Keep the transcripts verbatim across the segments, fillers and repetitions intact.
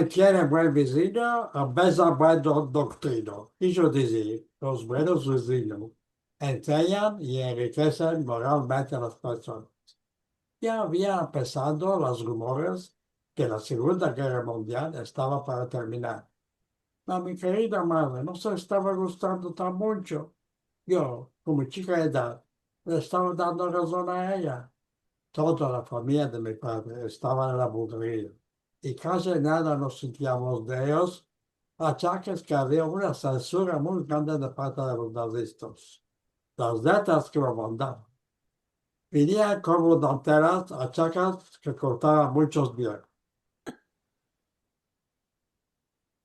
Kien es buen vizino, ambeza buen do-, doktrino. I yo dizi, los buenos vizinos ensenyan i enrikesen moralmente a las personas. Ya avia empesado los rumores ke la Segunda Gerra Mundial estava para terminar. Ma mi kerida madre no se estava gustando tan muncho. Yo, kon mi chika edad, le estava dando razon a eya. Toda la famiya de mi padre estava en la Bulgaria, i kaji nada no sintiamos de eyos, achakes ke avia una sensura muy grande de parte de los nazistas. Las letras ke me mandavan vinian komo danteras, achakes ke kortavan munchos bieros.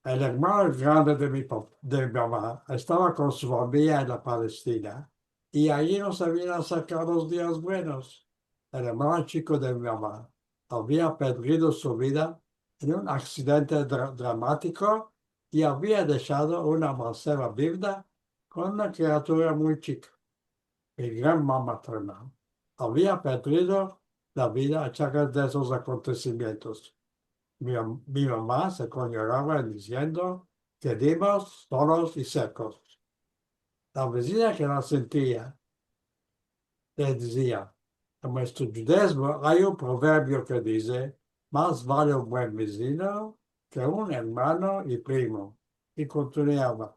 El ermano grande de mi pap-, de mi mama estava kon su famiya en la Palestina, i ayi no se vinian aserkar los dias buenos. El ermano chiko de mi mama avia pedrido su vida en un aksidente dra-, dramatiko i avia deshado una manseva bivda kon una kriatura muy chika. Mi granmama materna avia pedrido la vida achakes de esos akontesimientos. Mi mam-, mi mama se konyorava diziendo: "Kedimos solos i sekos". La vizina ke la sentia le dizia: "En muestro djudezmo ay un proverbio ke dize: mas vale un buen vizino ke un ermano i primo". I kontinuava: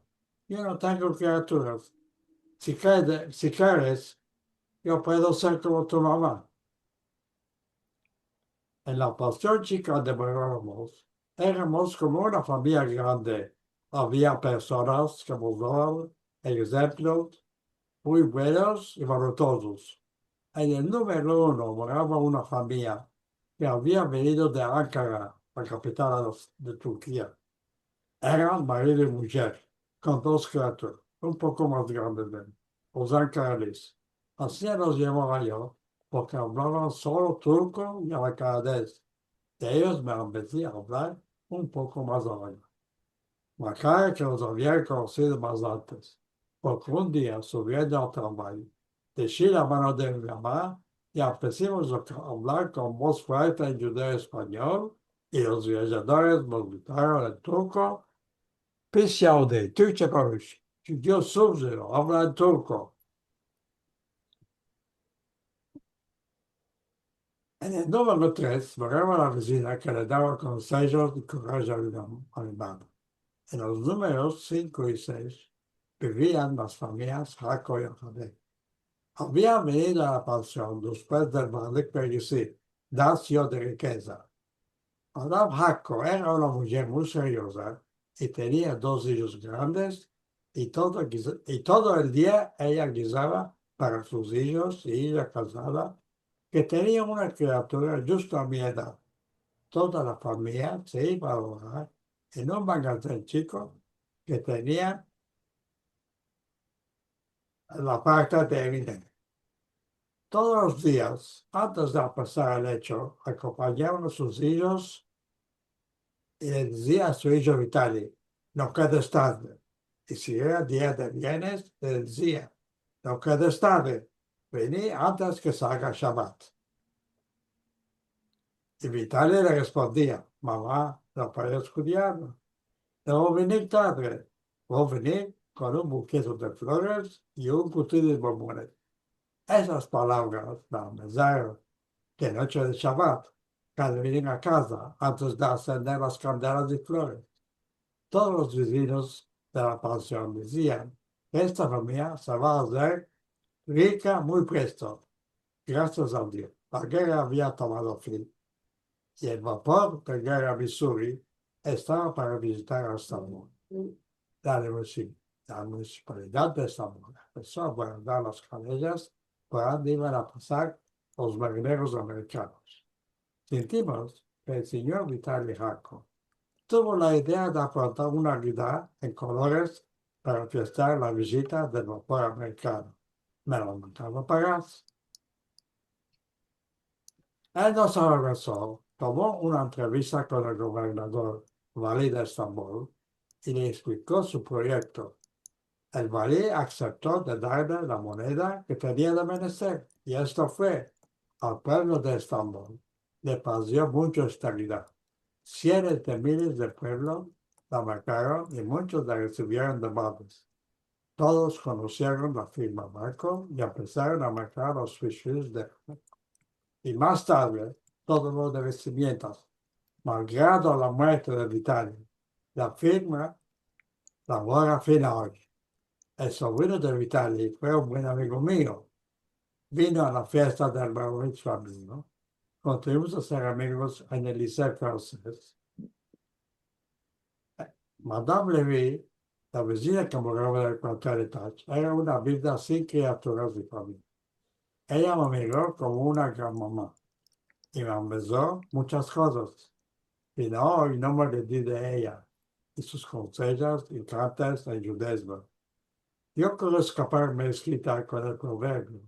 "Yo no tengo kriaturas. Si kede-, si keres, yo puedo ser komo tu mama". En la pansion chika ande moravamos, eramos komo una famiya grande. Avia personas ke mos davan egzemplos muy buenos i valorozos. En el numero uno morava una famiya ke avia venido de Ankara, la kapital de, de Turkia. Eran marido i mujer, kon dos kriaturas, un poko mas grandes de mi, los ankaralis. Ansi los yamava yo, porke avlavan solo turko i ankaradez. De eyos me ambezi a avlar un poko mas alargo. Makar ke los avia konosido mas antes, porke un dia, subiendo al tramvay, deshi la mano de mi mama i empesimos a avlar kon vos fuerte en djudeo-espanyol, i los viajadores mos gritaron en turko: "Pis yavde, Turkçe konuş. Çünkü yo sufro, avla en turko". En el numero tres morava la vizina ke le dava konsejos i kurajo a mi mam-, a mi mama. En los numeros sinko i sesh bivian las famiyas Hako i Ohabe. Avian venido a la pansion despues del Varlık Vergisi, dasyo de rikeza. Madam Hako era una mujer muy serioza i tenia dos ijos grandes, i todo giza-, i todo el dia eya gizava para sus ijos i ija kazada, ke tenia una kriatura djusto a mi edad. Toda la famiya se iva a laborar en un magazin chiko ke tenia la parte de Eminem. Todos los dias, antes de empesar el echo, akompanyava a sus ijos i le dizia a su ijo Vitali: "No kedes tarde". I si era dia de viernes, le dizia: "No kedes tarde, veni antes ke se aga Shabat". I Vitali le respondia: "Mama, no puedo estudiar. No vo a venir tarde. Vo a venir kon un buketo de flores i un kutil de bombones". Esas palavras me avizaron ke noche de Shabat, ke al venir a kaza, antes de ensender las kandelas i flores, todos los vizinos de la pansion dizian ke esta famiya se va a azer rika muy presto. Grasias a Dio, la gerra avia tomado fin, i el vapor de gerra Misuri estava para vizitar a Estambol. La munisi-, la munisipalidad de Estambol empeso a guardar las kalejas por ande ivan a pasar los marineros amerikanos. Sintimos ke el sinyor Vitali Hako tuvo la idea de aprontar una gida en kolores para fiestar la vijita del vapor amerikano. Me lo mandava pagas. El no se avergonso, tomo una entrevista kon el governador, vali de Estambol, i le ekspliko su proyekto. El vali aksepto de darle la moneda ke tenia de menester, i esto fue, al puevlo de Estambol le plazio muncho esta gida. Sienes de miles de puevlos la markaron i munchos la resivieron de baldes. Todos konosieron la firma Marko i empesaron a markar los fishirs de... I mas tarde, todos los de vestimientas, malgrado la muerte de Vitali, la firma lavora fin a oy. El sobrino de Vitali fue un buen amigo mio. Vino a la fiesta del bar mitzva mio. Kontinuamos a ser amigos en el liseo fransez. Madam Levy, la vezina ke morava en el kuarto etaje, era una viuda sin kriaturas ni famiya. Eya me miro komo una gran mama i me ambezo munchas kozas. Fin a oy no me olvidi de eya i sus konseyos i kantos en djudezmo. Yo kero eskaparme eskita kon el proverbio: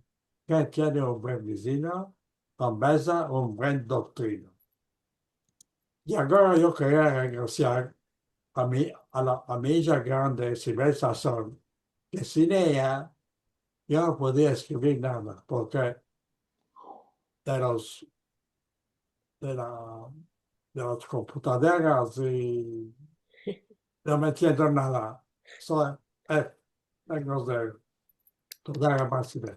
Ken tiene un buen vezino, ambeza un buen doktrino. I agora yo keria agradeser a mi, a la, a mi ija grande, Sibel Sasson, ke sin eya yo no podia eskrivir nada, porke de los, de la, de las komputadoras i no me entiendo nada. So, eh, tengo de, toda la base de